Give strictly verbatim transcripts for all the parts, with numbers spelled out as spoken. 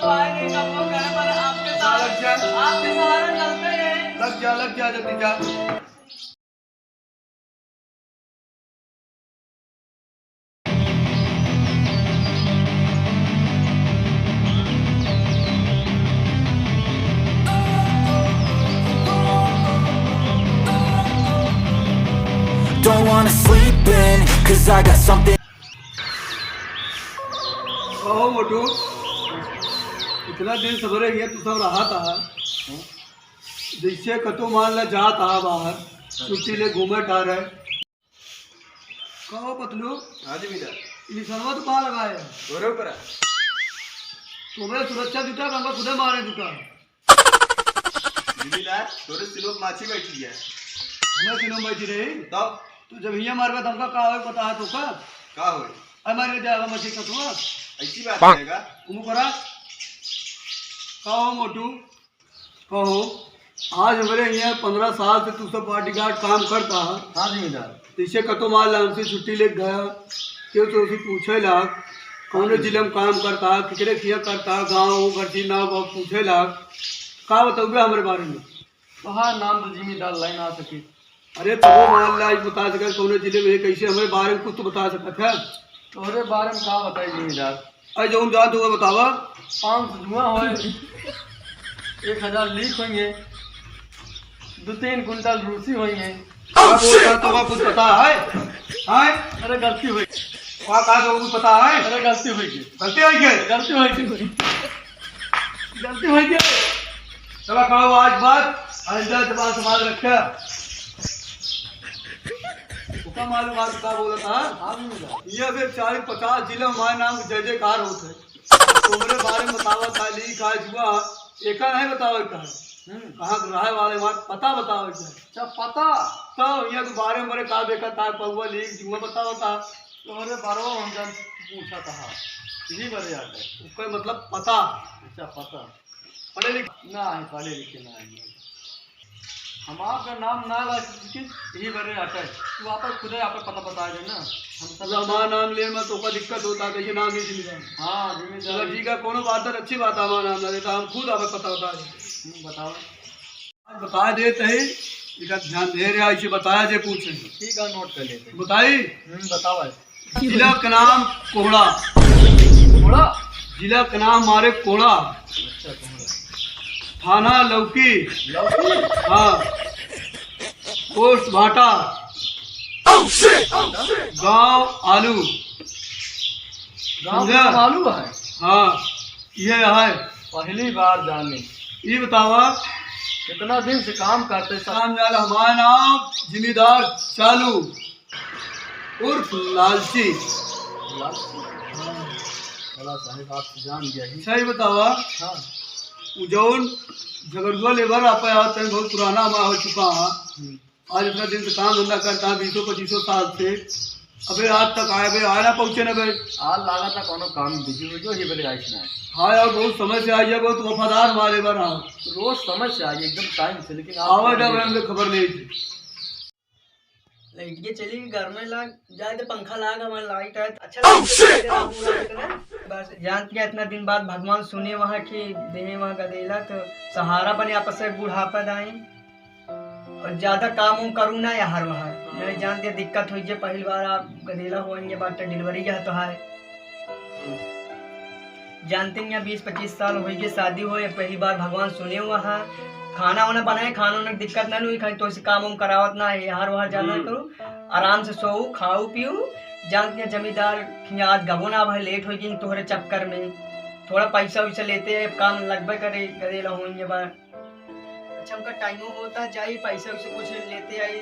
आए नहीं, कब वो करे, पर आपके जा, लग जा। आपके सहारे चलते हैं। लग जा, लग जा, जल्दी जा। Don't wanna sleep in, 'cause I got something. कहो मोटू, इतना दिन सबरे हिया तू सब रहा था, जैसे कतो मान ला जात आ बाहर, छुट्टी ले घूमे टहरे। कहो पतलू। हाँ जी भैया। ई सरवा तो कहाँ लगा है? तोरे ऊपर है। तुम्हें सुरक्षा जुटा, हमका खुदे मारे जुटा। जिमीदार, तोरे सिलों पे माछी बैठी है। हमें सिलों में बैठी रही? तब? तू जब हियाँ मारबे, तो हमका का होए, पता है तो का? का होए? अरे मारे जाएगा मछली का तू। ऐसी बात है का? तुम करा। का हो मोटू? कहो, आज हमरे हियाँ पन्द्रह साल से तू सब bodyguard काम करता है। हाँ जिमीदार। जैसे कतो माल हमसे छुट्टी ले गया, क्यों तो उसे पूछे लाग, कौन जिले में काम करता, किकरे किया करता, गाँव, घर की नाव, गाँव पूछे लाग, का बताऊँगा हमरे बारे में? तोहार नाम तो जिमीदार लाई ना सके। अरे तो वो मान ला, आज बता सके कौन जिले में, कैसे हमरे बारे में कुछ तो बता सकत है? तोहरे बारे में का बताई जिमीदार? अरे जौन जान तू बतावा। पाँच सौ जुआ होए, एक हजार लीख होइहैं, दो तीन कुंटल रूसी होइहैं। का बोलता, तोका कुछ पता है? हैं? अरे गलती होई। का, का तोका कुछ पता है? अरे गलती होई गई। गलती होई गई? गलती होई गई। गलती होई गई। चला खाओ आज बात, आइंदा जबान संभाल रखे। तोका मालूम आज का बोला था? हाँ, बोला। ये फिर चालीस पचास जिले में हमारे नाम जय जयकार होत है। तोहरे बारे में बतावत है, लीख है जुआ, एका नहीं बतावे का है। हम्म। कहाँ के रहे वाले, हमार पता बतावे का है। अच्छा, पता? तो ये तो बारे में बड़े का देखत है, पौवा लीख जुआ बतावत है। तोहरे बारे में हम जान पूछा कहा, यही बड़े आता है। उसका मतलब पता। अच्छा, पता। पढ़े लिखे? ना है, पढ़े लिखे ना है। हम आपका नाम ना ला सके, यही बरे अटै। तू आपन खुदे आपन पता बता दे ना। हम सब मतलब हमारा नाम ले में तोका दिक्कत होता, कैसे नाम ही जिम्मेदार। हाँ, जिम्मेदार। चलो ठीक है, कोनो बात है, अच्छी बात है, हमारा नाम ना लेता, हम खुद आपन पता बता दे। हम्म, बताओ। आज बता देते हैं, एक आध ध्यान दे रहे, ऐसे बताया जे पूछे। ठीक है, note कर लेते हैं। बताई? हम्म, बताओ भाई। जिला का नाम कोहड़ा। कोहड़ा? जिला का नाम हमारे कोहड़ा। अच्छा, कोहड़ा। थाना लौकी। लौकी? हाँ। पोस्ट भाटा। गांव आलू। गांव समझा? आलू है? हाँ, ये है। पहली बार जाने। ये बतावा। कितना दिन से काम करते सब? काम जाल हमारा नाम जिम्मेदार चालू। उर्फ लालची। लालची? हाँ। बड़ा साहेब, आप तो जान गया ही। सही बतावा। हाँ। उ जौन झगड़ुआ लेबर आप आवत हैं, बहुत पुराना हमारा हो चुका है। हम्म। आज इतना दिन से काम धंधा करता है, बीसों पच्चीसों साल से। अबे आज तक आए, बे आए ना पहुँचे ना बे। आज लागत है कोनो काम busy हो जो ही बले आइस ना। हाँ यार, बहुत समय से आई है, बहुत वफादार हमारे लेबर हैं। रोज समय से आई, एकदम time से, लेकिन आज आवे ना बे, हमसे खबर नहीं थी। लाइट के चली गई, घर में लाग जाए तो पंखा लाग, हमारे लाइट आए तो अच्छा लगता है। बस जानत है, इतना दिन बाद भगवान सुने वहाँ की देहे वहाँ गदेला, तो सहारा बने आपस से बुढ़ापा दाई। और ज्यादा काम उम करू ना यहाँ वहाँ, नहीं जानते दिक्कत हुई जे पहली बार आप गदेला होएंगे, बात delivery का तो है। जानते हैं, बीस पच्चीस साल होइ गए शादी होए, पहली बार भगवान सुने हुआ है। खाना वाना बनाए, खाना वाना की दिक्कत ना हुई, खाली तो से काम वाम करावत ना है, यहाँ वहाँ जाना हम्म। करू, आराम से सोऊ, खाऊ, पीऊ। जानते हैं, जमींदार खियाँ आज गबो ना भाई, late होइ गई तोहरे चक्कर में। थोड़ा पैसा वैसा लेते हैं, काम लगबे करे, गदेला होएंगे बार। अच्छा, हमका time होता जाई, पैसा वैसा कुछ लेते आई।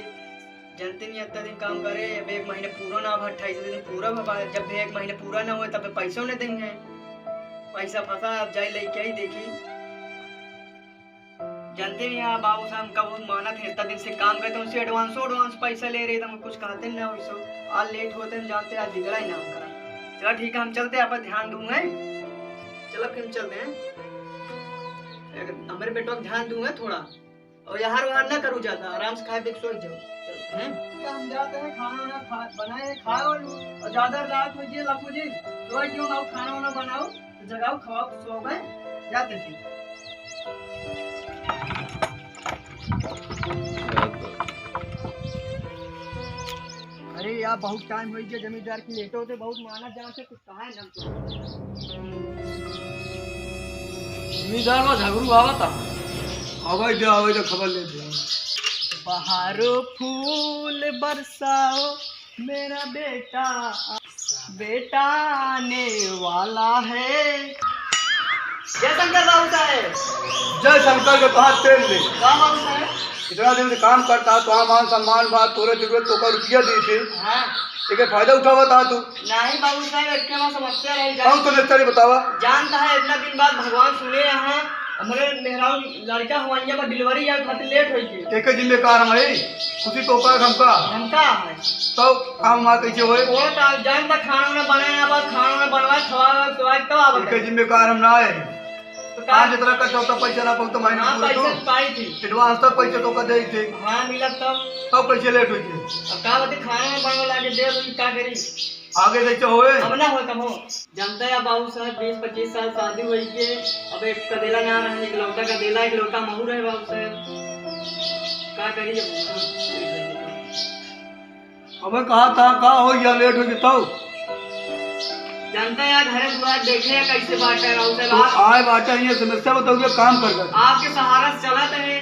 जानते नहीं, इतना दिन काम करे, अब एक महीने पूरा ना भा, अट्ठाईस दिन पूरा भा, जब भी एक महीने पूरा ना होए, तब पैसा नहीं देंगे। पैसा फंसा, अब जाई लेके आई, देखी। जानते नहीं, यहाँ बाबू साहब का बहुत मानत है, इतना दिन से काम करते, उनसे advance, advance पैसा ले रहे थे, हम कुछ कहते ना वैसे। आज late होते हैं, जानते, आज बिगड़ा ही ना हमका। चला ठीक है, हम चलते हैं, आप ध्यान दूंगे। चला फिर हम चलते हैं। एक, हमारे बेटवा का ध्यान दूंगा थोड़ा। और यहाँ वहाँ ना करू ज्यादा, आराम से खाए पी के सो जाओ। हैं? हम जाते हैं, खाना वाना खा, बनाए, खाओ और ज्यादा रात हो गई, लखू जी, सो क्यों ना खाना वाना बनाओ, तो जगाओ, खवाओ, सो गए। जाते थे। अरे यार, बहुत टाइम होइ गया जमींदार की लेटो थे, बहुत माना जान से कुछ कहा है ना तो। जमींदार बा झगरू आवता। आवे दे, आवे दे, खबर ले दे। बहारो फूल बरसाओ, मेरा बेटा, बेटा आने वाला है। जय शंकर बाबू साहेब। जय शंकर के कहा तेल ले। का बाबू साहेब? इतना दिन से काम करता, तो मान सम्मान बा, तोरे जरूरत तो का रुपया दी थी। हाँ। एक फायदा उठावा था तू। नहीं बाबू साहेब, एक के हमार समस्या रही। कौन समस्या रे बतावा? जानता है, इतना दिन बाद भगवान सुने हैं, हमरे मेहरारू लड़का हवैया बा, डिलीवरी या खातिर लेट होई के। एक जिम्मेकार हम है, खुशी तो का हमका। हमका है। तो काम हमार कैसे होए? वो तो आप जानता, खाना वाना बनाए ना, बस खाना वाना बनवाए, खवाए, खवाए, तब आवत एक है। जिम्मेकार हम ना है। तो का? काम जितना करता उतना पैसा ना पाऊ तो महीना हाँ, पूरा पैसा तो। पाई थी। एडवांस तक पैसा तो का दे थे। हाँ, मिला तब। तब कैसे लेट होई के? अब का बते, खाना वाना बनवा लागे, देर होई, का करी? आगे कैसे होए? अब ना हो, कब हो? जानता है बाबू साहब, बीस पच्चीस साल शादी हुई के, अब एक कदेला ना रहे, इकलौता कदेला, इकलौता महू रहे बाबू साहब। का करी अब? अबे कहा था, का हो गया, लेट हो गया तब? जानता है यार, घरे दुआर देखे या कैसे बाटे बाबू साहब, तो आप आए बाटे, ये समस्या बताओ, ये काम कर दे। आपके सहारा से चलत है।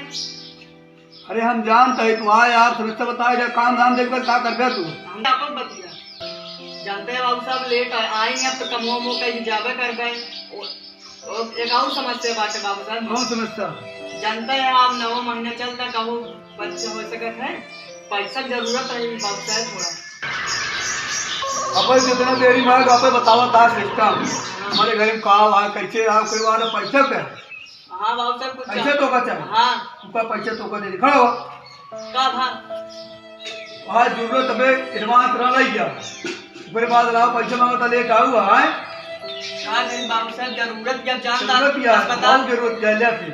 अरे हम जानत है तू आए यार, समस्या बताए जा, काम धाम देखबे, का करबे तू? हम आपन बतिया। जानते हैं बाबू साहब, लेट आ-, आई हैं, अब तो कमो मो कहीं जाबे करबे। ओ, ओ, एक और समस्या बाटे बाबू साहब। कौन समस्या? जानते हैं आप, नौ महीना चलता, कहूँ बच्चा हो सकत है, पैसा जरूरत है बाबू साहब थोड़ा। अब जितना देरी मांग, आप बतावा था सिस्टम, हमारे घर में का हुआ, कैसे रहा, कोई वाला पैसा पे? हाँ बाबू साहब, कुछ पैसे तो का चाहे? हाँ। ऊपर पैसे तो का दे दे। खड़ा हो। का था? आज जरूरत हमें एडवांस रहा लग गया। ऊपर बाद रहा पैसे मांगता लेट आऊ है। का नहीं बाबू साहब, जरूरत क्या जानता? जरूरत क्या? अस्पताल। बहुत जरूरत क्या? ले फिर।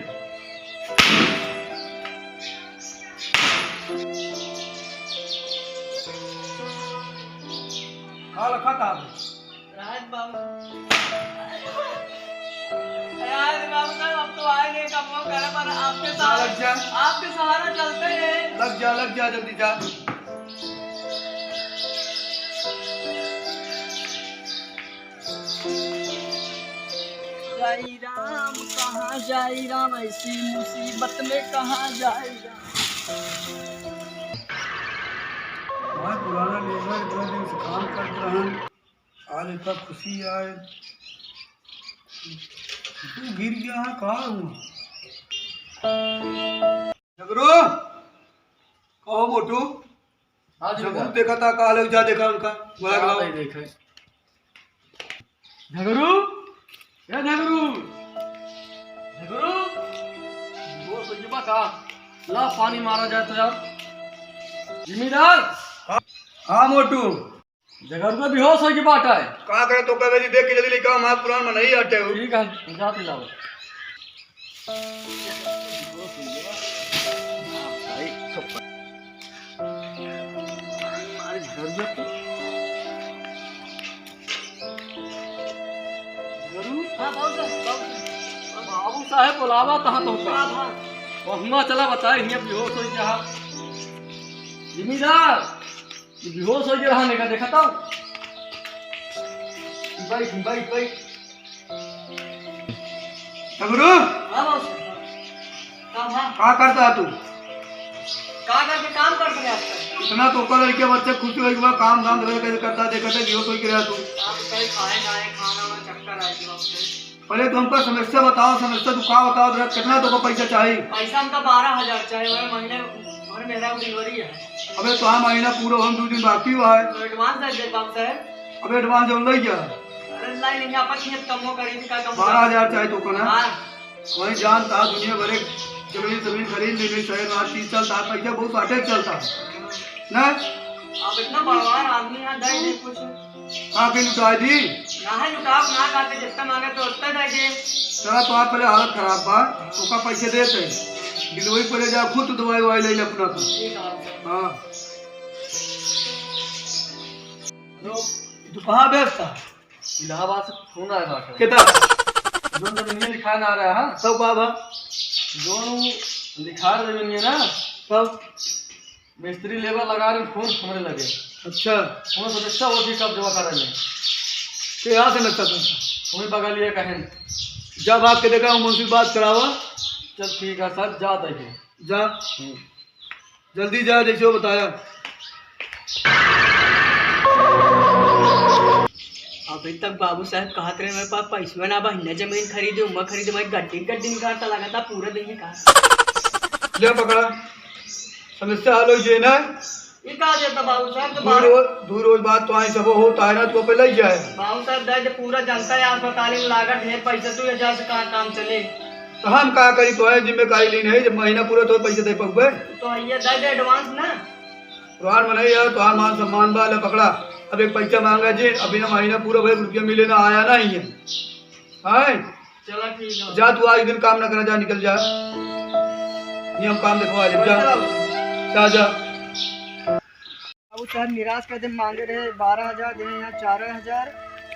का लखा था? राज बाबू, राज बाबू साहब, अब तो आए नहीं, कब वो करे, पर आपके जा, सहारा, लग जा। आपके सहारा चलते हैं। लग जा, लग जा, जल्दी जा। जाई राम, कहाँ जाई राम, ऐसी मुसीबत में कहाँ जाई राम। भाई, पुराना लेबर इतना दिन से काम करत रहन, आज इतना खुशी आए, तू गिर गया है, का हुआ? झगरू, कहो मोटू। हाँ जी, झगरू बेटा। देखा था, कहा ले जा, देखा उनका, बुला के हाँ, लाओ। भाई, देखे। झगरू, ए झगरू, झगरू, वो सजीवा का, ला पानी मारा जाए तो यार। जिम्मेदार। हाँ, हाँ मोटू। झगरू तो बेहोश हो गई बाटा है। का करे तो कहे जी, देख के जल्दी लेके आओ, हमारा पुरान में नहीं हटे हो। ठीक है, जाते जाओ। हाँ, बाबू साहब, बाबू साहब। बाबू साहब बोलावा तहाँ तो का? हाँ, हाँ। वहाँ चला बताए, हियाँ बेहोश हो गया। जिम्मेदार, ये बेहोश हो गया, हाँ, देखा, देखा तो। बैठ, बैठ, बैठ। झगरू? हाँ, बाबू साहब। का भा? का करता तू? का करके काम करते हैं आजकल? इतना तो ओकर लड़के बच्चे खुश होई बा, काम धाम धरे कैसे करता, देखा था, बेहोश होई के रहा तू। आप कहीं खाए ना आए, खाना वाना चक्कर आए बाबू साहब। पहले तू हमका समस्या बताओ, समस्या तू का बताओ, जरा कितना तोका पैसा चाही? पैसा हमका बारह हजार चाही, हमारे महीने, हमारे मेहरा डिलीवरी है। अबे तो हाँ, महीना पूरा होन, दो दिन बाकी हुआ है। तो एडवांस दे दे बाबू साहब। अबे एडवांस जौन लई जा। अरे लाई नहीं, आपस में कमो करी थी, का कमो? बारह हजार चाही तोका ना? हाँ। वही जानता, दुनिया भर एक जमीन, जमीन खरीद ली, शहर में हर चीज चलता, पैसा बहुत shortage चलता है ना? आप इतना बड़वार आदमी हैं, दे दे कुछ। का के लुटाई दी? ना है लुटाओ, ना खाते, जितना मांगे तो उतना दे दे। चला, तो आप पहले हालत खराब बा, ओका पैसे देते। डिलीवरी पहले जा, खुद दवाई ववाई ले ले अपना का। ठीक है। हाँ। तो तू कहाँ व्यस्त था? इलाहाबाद से फोन आया बाटे। कितना? जौन जमीनिया लिखा ना रहा है। तब का भा? जौन उ लिखा रहा जमीनिया ना। तब? मिस्त्री लेबर लगा रहे फोन हमरे लगे। अच्छा। फोन से रिश्ता वो भी सब जमा करा ले। के यहाँ से लगता था? वही बगलिया कहें। जब आपके देखा हूँ मुंशी बात करावा। चल ठीक है सर, जा तय के। जा। हम्म। जल्दी जा, जैसे वो बताया। अभी तक बाबू साहब कहत रहे, "मेरे पास पैसवा ना बा, हिन्ने जमीन खरीदे, उम्मा खरीदे, मैं गड्डी गड्डी निकालता लगा था पूरा दिन निकाल।" ले पकड़ा, समस्या हल हो जाए ना। ये का देता बाबू साहब, तो दू बाहर रोज, दू रोज बाद तो आई सब होता है ना, तो पहले ही जाए। बाबू साहब, दर्द पूरा जनता है अस्पताल में, लागत ढेर पैसा, तू ये जा से कहाँ काम चले? तो हम का करी, तोहे जिम्मेदारी ली नहीं, जब महीना पूरा तो पैसे दे पउबे। तो ये दे दे advance ना। तोहार मनई है, तोहार मान सम्मान बा, ले पकड़ा। अब एक पैसा मांगा जी, अभी ना महीना पूरा भइल, रुपया मिले ना, आया ना ही है। हैं? चला ठीक है। जा तू आज दिन काम ना करा, जा निकल जा। ये हम काम देखवा ले, जा। पैसा लाओ। जा, जा। अब उ साहब निराश कर दे, मांगे रहे बारह हजार, दे यहाँ चार हजार।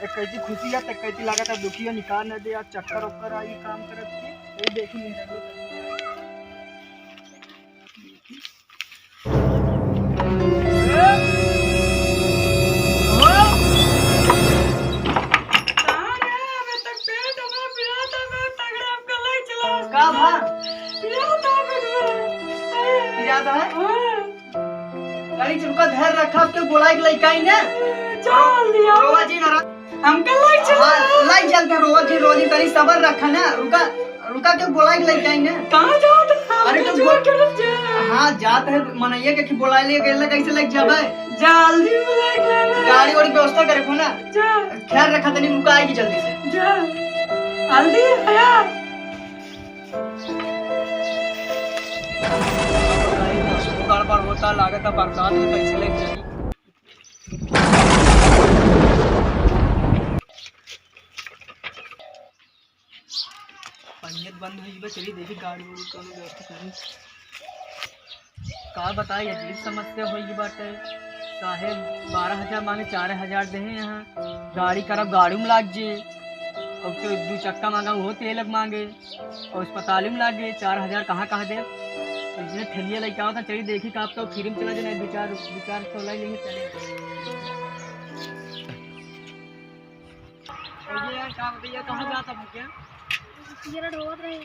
एक कैसी खुशी है, तो कैसी लागत है दुखी है, निकाल न दे यार, चक्कर उक्कर आई काम करत के। ये देखी नहीं रहे। कहाँ गया? अबे तक पेट हमारा पिरात है, मैं तगड़ा हमका ले चला। का भा? पिरात है पेट में। पिरात है? हाँ। गाड़ी चुका धैर्य रखा, अब तो बोलाई के लइका ही ना। चल दिया। रोवा जी ना रा- हमका लाई चल। हाँ, लाई चलते रोवा जी, रोवा जी, तनी सबर रखा ना, रुका, रुका के बोलाई के लइका ही ना। कहाँ जाओ तो? अरे तो बोल- हाँ, जात है, मनैया के कि बोलाई ले गए, कैसे लग जाबे? जल्दी बोलाई के लाना। गाड़ी वाड़ी व्यवस्था करे को ना। जा। ख्याल रखा तनी, रुका आएगी जल्दी से। जा। हल्दी है। गड़बड़ होता, लागत है बरसात में कैसे लेके जाई। पंचायत बंद हुई बा, चली देखी गाड़ी उड़ी कौनो व्यवस्था करी। का बताई, अजीब समस्या होई बाटे। साहेब बारह हजार मांगे, चार हजार देहे यहाँ। गाड़ी करब, गाड़ी में लाग जे। अब तो दू चक्का मांगा, वो तेल मांगे। और अस्पताल में लाग गए, चार हजार कहाँ, कहाँ दे? तो इसने ठेलिया लेके आओ था, चलिए देखी का आप तो फ्री में चला जाए, दो चार, दो चार सौ लाई लेंगे, चले। भैया, का भैया, कहाँ जाता भैया? पियरा ढोवत रहे।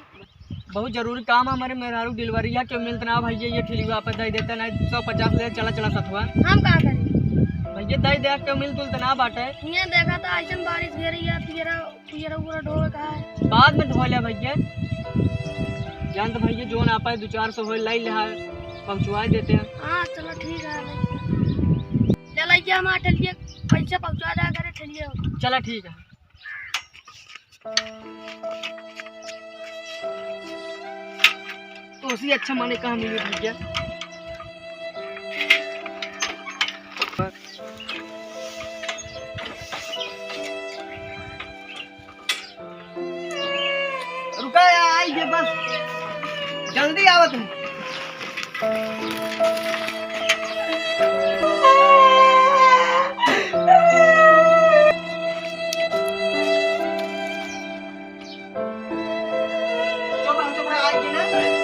बहुत जरूरी काम है हमारे मेहरारू डिलीवरी है, क्यों मिलत ना भैया, ये ठेलिया पे दे देता ना, सौ पचास ले, चला, चला सथवा। हम का करी? भैया, दे दे, क्यों मिलत ना बाटे। हियाँ देखा था, ऐसन बारिश गिरी है, पियरा पियरा उरा ढोवे का है। बाद में धो ले भैया। जान तो भैया, जोन आपा दो चार सौ होए, लाई ले, पहुँचवा देते हैं। हाँ, चलो ठीक है। ले लाई के हमार ठेलिया, पैसा पहुँचा दिया करे ठेलिया। चला ठीक है। तो उसी अच्छा माने कहाँ मिली भैया? रुका यार, आई है बस, जल्दी आवत है। चुप रह, चुप रह, आई है ना।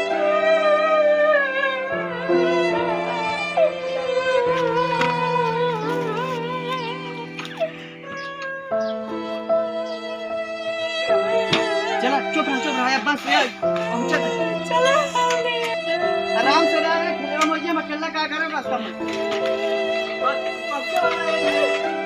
चला, चुप रह, चुप रह, बस यार, पहुंचा था। चला। आराम से रह, खेलवा में ये अकेला का करे रास्ता में। बस, पहुंचा वाला है।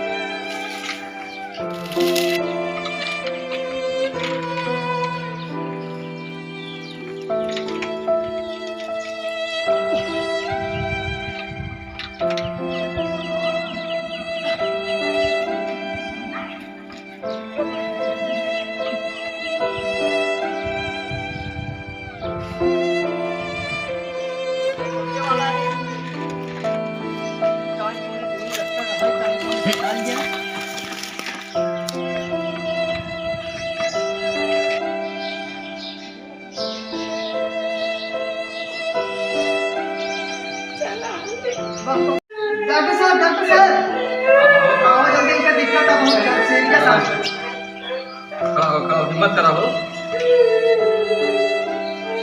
मत करा हो।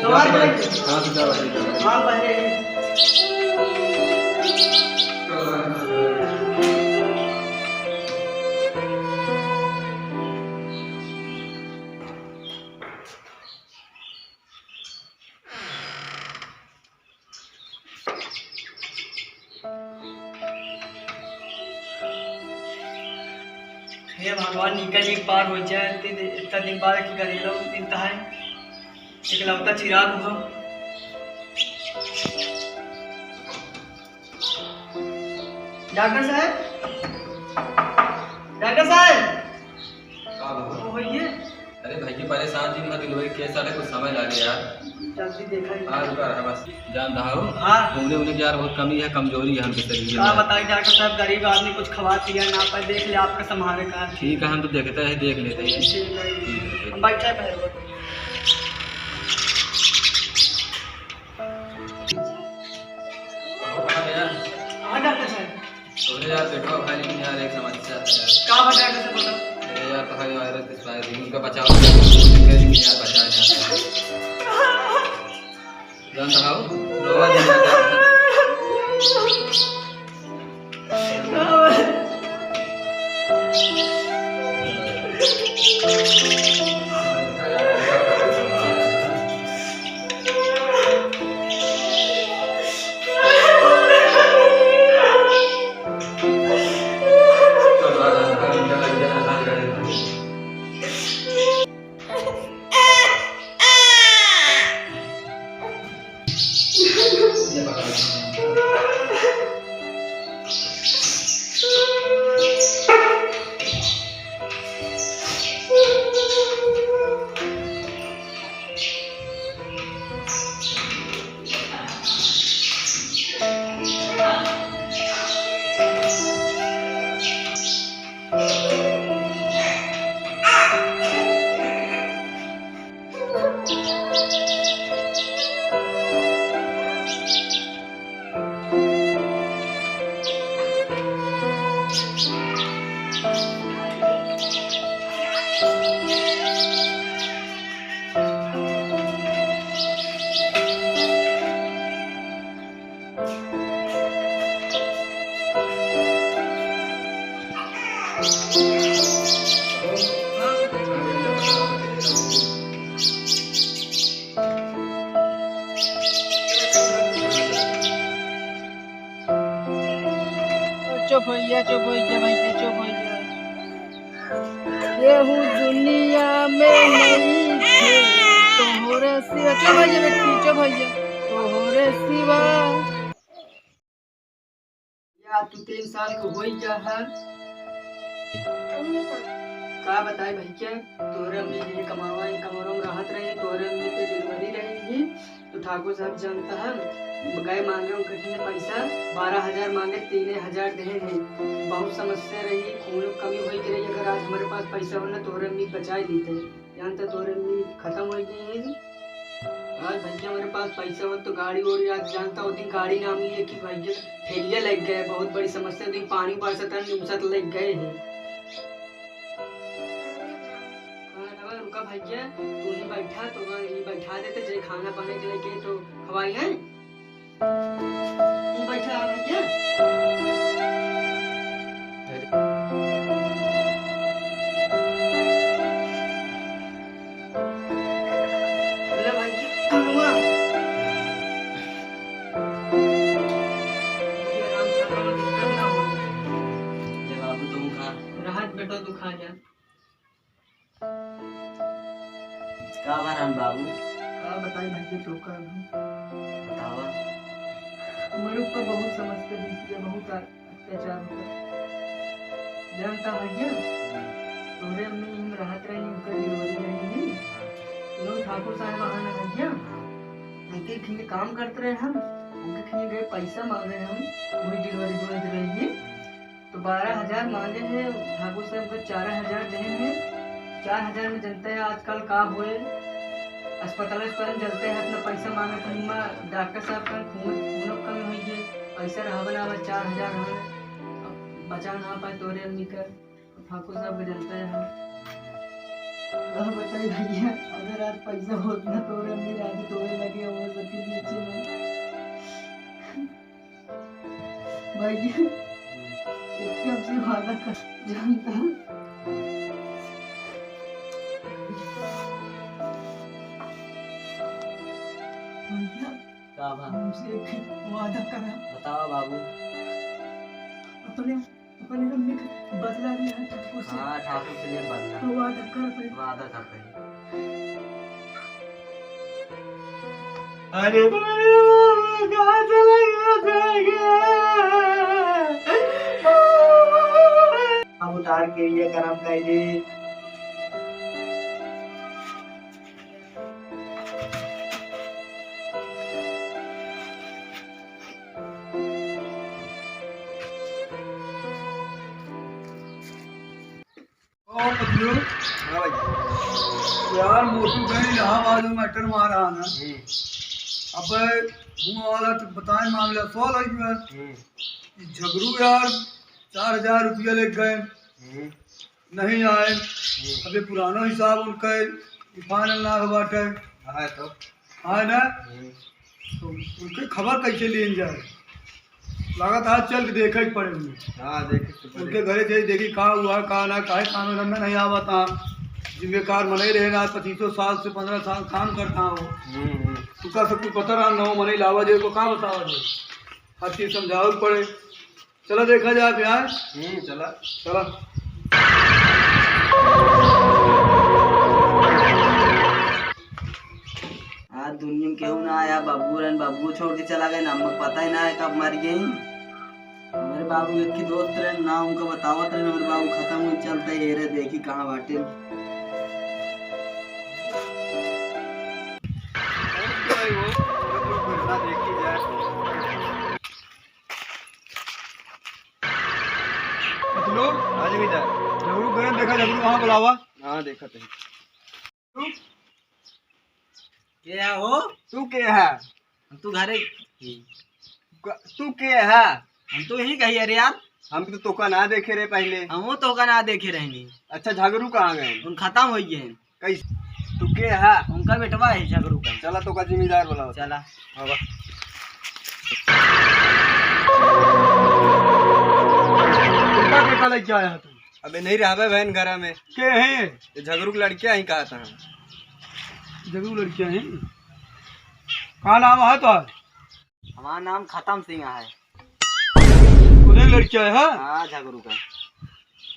नमाज पढ़े। हाँ, तो जाओ, ठीक है। हाँ, पढ़े। हे भगवान, निकल ही पार हो जाए। इतने दि-, इतना दिन बाद कि गरीब लोग मिलता है, इकलौता चिराग हो। डॉक्टर साहब, डॉक्टर साहब। का बाबू? वो होइए। अरे भाई, ये परेशान थी, इनका delivery case आने कुछ समय लागे यार। जल्दी देखा ही। हाँ, रुका रहा बस। जान रहा हो? हाँ। घूमने उमने की यार बहुत कमी है, कमजोरी है हमके शरीर का में। बताई डॉक्टर साहब, गरीब आदमी कुछ खवा पिया ना पाए, देख ले आपका संभाले का। ठीक है, हम तो देखते हैं, देख लेते हैं। ठीक है। ठीक है, ठीक है। हम बैठे हैं पैर पर। कहाँ गया? हाँ डॉक्टर साहब। अरे यार, देखो भाई, लेकिन यार, एक समस्या है यार। का बताया कैसे बोला? अरे यार, तो भाई, वायरस किस वायरस, उनका बचाव, यार, बचाया जाता है। जानता हो, रोवा नहीं जाता है। चुप हो जा, चुप हो जा भाई, चुप हो जा। केहू दुनिया में नहीं थे तोहरे सिवा। चुप हो जा बेटी, चुप हो जा। तोहरे सिवा। या तू तीन साल के होई गया है। का बताई भैया, तोहरे अम्मी के कमावा, कमरों में रहत रही, तोहरे अम्मी के delivery रही ही, तो ठाकुर साहब जानता है, गए मांगे उनके लिए पैसा, बारह हजार मांगे, तीन हजार देहे हैं। बहुत समस्या रही, खून कमी होई के रही, अगर आज हमारे पास पैसा होला, तोहरे अम्मी बचाई लेते। जानता तोरे अम्मी खतम होइ गई है। आज भैया हमरे पास पैसा होत तो गाड़ी ओड़ी, आज जानता होती गाड़ी ना मिली कि भैया ठेलिया लग गए, बहुत बड़ी समस्या थी, पानी बरसत है, निमसत लग गए हैं। हाँ, ना, रुका भैया, तू ही बैठा, तो वहाँ ही बैठा देते, जे खाना पानी के लेके तो खवाई है। ई बैठा है भैया। ले भैया, कनुआ। ये आराम से खाओ, दिक्कत ना हो। ले बाबू, तुम खा। राहत बेटो, तू खा जा। का बा राम बाबू? का बताई भैया तोका अभी? बतावा। हमरे ऊपर बहुत समस्या बीती है, बहुत अत्याचार होता। जानता भैया, हम्म। तोहरे अम्मी हम रहत रही, उनकर delivery रही। हाँ। लोग ठाकुर साहब वहाँ ना भैया, हाँ। उनके खिए काम करते रहे हम, उनके खिए गए पैसा मांगे हम, वही delivery boy रही। तो बारह हजार मांगे हैं, ठाकुर साहब को चार हजार देहे हैं। चार हजार में जनते हैं आजकल का होए, अस्पताल अस्पताल में जनते हैं, अपना पैसा मांगे तो हुआं डॉक्टर साहब का खून, खून कम होई है, पैसा रहा बना बस चार हजार रहा, अब बचा ना पाए तोरे अम्मी का, ठाकुर साहब को जनते हैं। अब बताई भैया, अगर आज पैसा होत ना तो अम्मी राजी तोड़े लगे वो सबके बीच में। भैया, एक हमसे वादा कर जानता। भैया, का बा? हमसे एक वादा करा। बतावा बाबू। अपने, अपने हमने बदला लिया है ठाकुर से। हाँ, ठाकुर से ले बदला। तो वादा कर भाई। वादा कर भाई। अरे भाई, कहाँ चला गया था ये? अब उतार के ये करम कैली। और पतलू? हाँ भाई। यार, मोटू गए इलाहाबाद में मटर मारा है ना। हम्म। अब हुआ वाला तो बताए मामला solve हो गया। हम्म। ये झगड़ू यार, चार हजार रुपया ले गए। हम्म। नहीं आए। हम्म। अब ये पुराना हिसाब उनका final ना हो बाटे। हाँ तो। हाँ ना? हम्म। तो उनके खबर कैसे लीन जाए? लागत आज चल के देखे के पड़े उन्हें। हाँ, देखे के पड़े। उनके घरे जाई, देखी का हुआ, का ना, काहे काम धंधा नहीं आवत। हाँ, जिम्मेदार मनई रहे ना, पच्चीसों साल से, पन्द्रह साल काम करता हो। हम्म, हम्म। उनका सब कुछ पता रहा, नौ मनई लावा जे को का बतावा जे, हर चीज समझावे के पड़े। चला देखा जाए फिर, हाँ? हम्म, चला। चला। आज दुनिया में केहू ना आया, बाबू रहन, बाबू छोड़ के चला गए, हमको पता ही ना है कब मर गए। हमारे बाबू एक ही दोस्त रहन, ना उनका बतावत रहन, हमारे बाबू खत्म हो चलते, ये रे देखी कहाँ बाटे। पतलू? हाँ जी भैया। झगड़ू गरम देखा, झगड़ू वहाँ बुलावा। हाँ, देखत है। तू? के है हो? तू के है? हम तो घरे ही। क-, तू के है? हम तो यही कही, अरे यार। हम तो तोका ना देखे रहे पहले। हम वो तोका ना देखे रहनी। अच्छा, झगड़ू कहाँ गए? उन खत्म हो गए। कैसे? तू के है? उनका बेटवा है झगड़ू का। चला, तोका जिम्मेदार बुलाओ। चला। हाँ, बा। उनका बेटा लेके आया तू? अबे नहीं रहबे बहन घरा में। के है? ये झगड़ू के लड़किया ही कहा था। झगड़ू लड़किया है? का नाम है तो? हमारा नाम खतम सिंह है। उन्हें लड़किया है, हाँ? हाँ, झगड़ू का।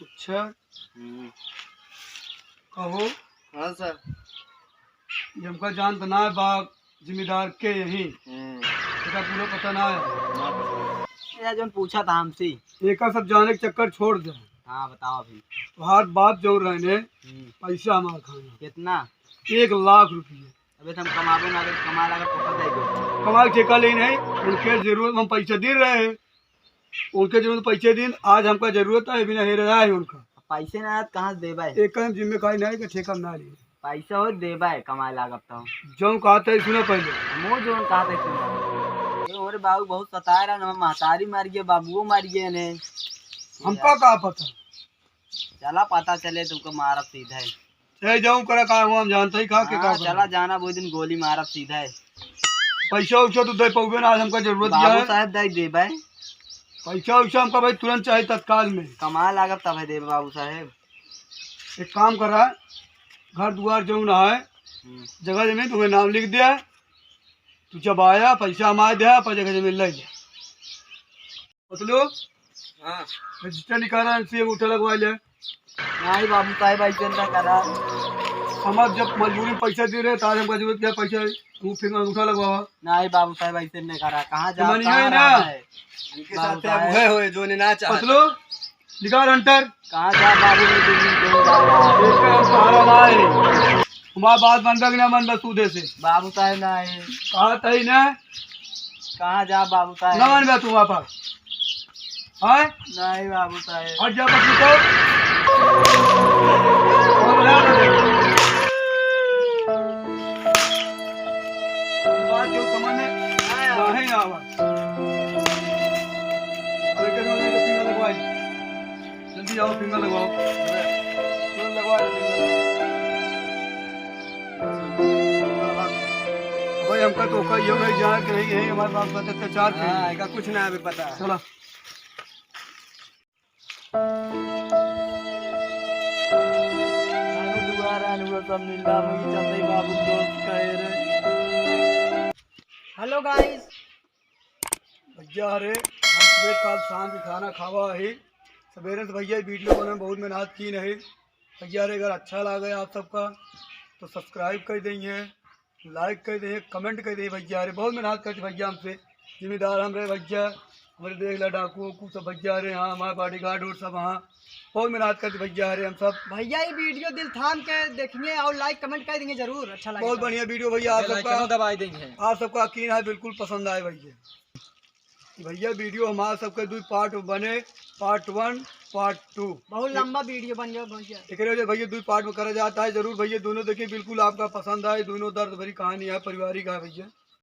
अच्छा। हम्म। कहो। हाँ सर। ये हमका जानत ना है बाप, जिम्मेदार के यही। हम्म। एका पूरा पता ना है। ना पता। ये जौन पूछा था हमसे। एका सब जाने के चक्कर छोड़ दे। हाँ, बताओ अभी। तोहार बाप जौन रहने, हम्म। पैसा हमार खाना। कितना? एक लाख रुपया। अबे तो हम कमाबो ना, अगर कमा लागत तो पता ही को। कमाई ठेका लेन है, उनके जरूरत में हम पैसा दे रहे हैं। उनके जरूरत पैसे दिन, आज हमका जरूरत है, बिना हेरे आए उनका। पैसे ना आए तो कहाँ से देबे? एक हम जिम्मेदारी नहीं है कि ठेका में ना लिए। पैसा हो देबे, कमाए लागत तो। जौन कहत है, सुनो पहले। हमो जौन कहत है, सुनो। ये हमरे बाबू बहुत सताए रहा, हम महतारी मार गए, बाबुओ मार गए ने। हमका का पता? चला पता चले तुमको मारब सीधा ही। चाहे जाऊं करा का हुआ, हम जानते ही का के का हाँ, करा। चला जाना, वो दिन गोली मारब सीधा ही। पैसा उसा तो दे पउबे ना, आज हमका जरूरत बाबू है। साहब दे देबे। पैसा उसा हमका भाई तुरंत चाहे तत्काल में। कमा लागब तब है देबे बाबू साहब। एक काम करा, घर दुआर जौन है, हम्म। जगह जमीन तुम्हें नाम लिख दिया, तू जब आया पैसा हमारे दे, पर जगह जमीन ले जा। पतलू? हाँ। रजिस्टर निकाला, इनसे अंगूठा लगवा ले। नहीं बाबू साहब, ऐसे ना करा। हम अब जब मजबूरी में पैसा दे रहे, तो आज हमका जरूरत क्या पैसा है? तू फिर अंगूठा लगवावा। नहीं बाबू साहब, ऐसे नहीं करा। कहाँ जा, मानिए कहाँ ना। रहा है? इनके बाबू साथ साहब। अब हुए हुए जो ने ना चाहता। पतलू, निकाल हंटर। कहाँ जा बाबू, ये दिन दिन कहीं जा रहा है। एक का सहारा ना है। हमार बात मानबा कि ना मानबा सूदे से? बाबू साहब ना है। कहा तही ना। कहाँ जा बाबू साहब? ना मानबा तू वापस। हाँ? नहीं बाबू साहब। हट जा बस तो। और बजा दे। बात जो समझ में नहीं आवा। अरे करो, नहीं तो फिंगर लगवाई। जल्दी आओ, फिंगर लगवाओ। तुरंत लगवा दे फिंगर। हमका तो कहियो नहीं जान के नहीं है, हमारे बाप का अत्याचार के हाँ, है। एका कुछ ना अभी पता। चला। दुआरा अनुआ सब निंदा में चलते बाबू दोस्त कहे रे। Hello guys, भैया, अरे, हम सुबह काल शाम के खाना खावा ही। सवेरे से भैया वीडियो बनाने में बहुत मेहनत की नहीं। भैया, अरे, अगर अच्छा लगे आप सबका तो subscribe कर देंगे, like कर देंगे, comment कर देंगे। भैया, अरे, बहुत मेहनत करते भैया हमसे, जिम्मेदार हम रहे भैया, हमारे देख ला डाकू उकू सब भैया, अरे, हाँ, हमारे bodyguard और सब, हाँ, बहुत मेहनत करते भैया, अरे, हम सब। भैया, ये वीडियो दिल थाम के देखेंगे और like comment कर देंगे जरूर, अच्छा लगे बहुत तो। बढ़िया वीडियो भैया, आप बेल सबका आइकनो दबाई देंगे। आप सबका यकीन है बिल्कुल पसंद आए भैया। भैया, वीडियो हमार सबके दुई part बने, part one, part two। बहुत लंबा वीडियो बन गया भैया। एकरे वजह भैया दुई part में करा जाता है, जरूर भैया दोनों देखिए, बिल्कुल आपका पसंद आए। दोनों दर्द भरी कहानी है, पारिवारिक है भैया।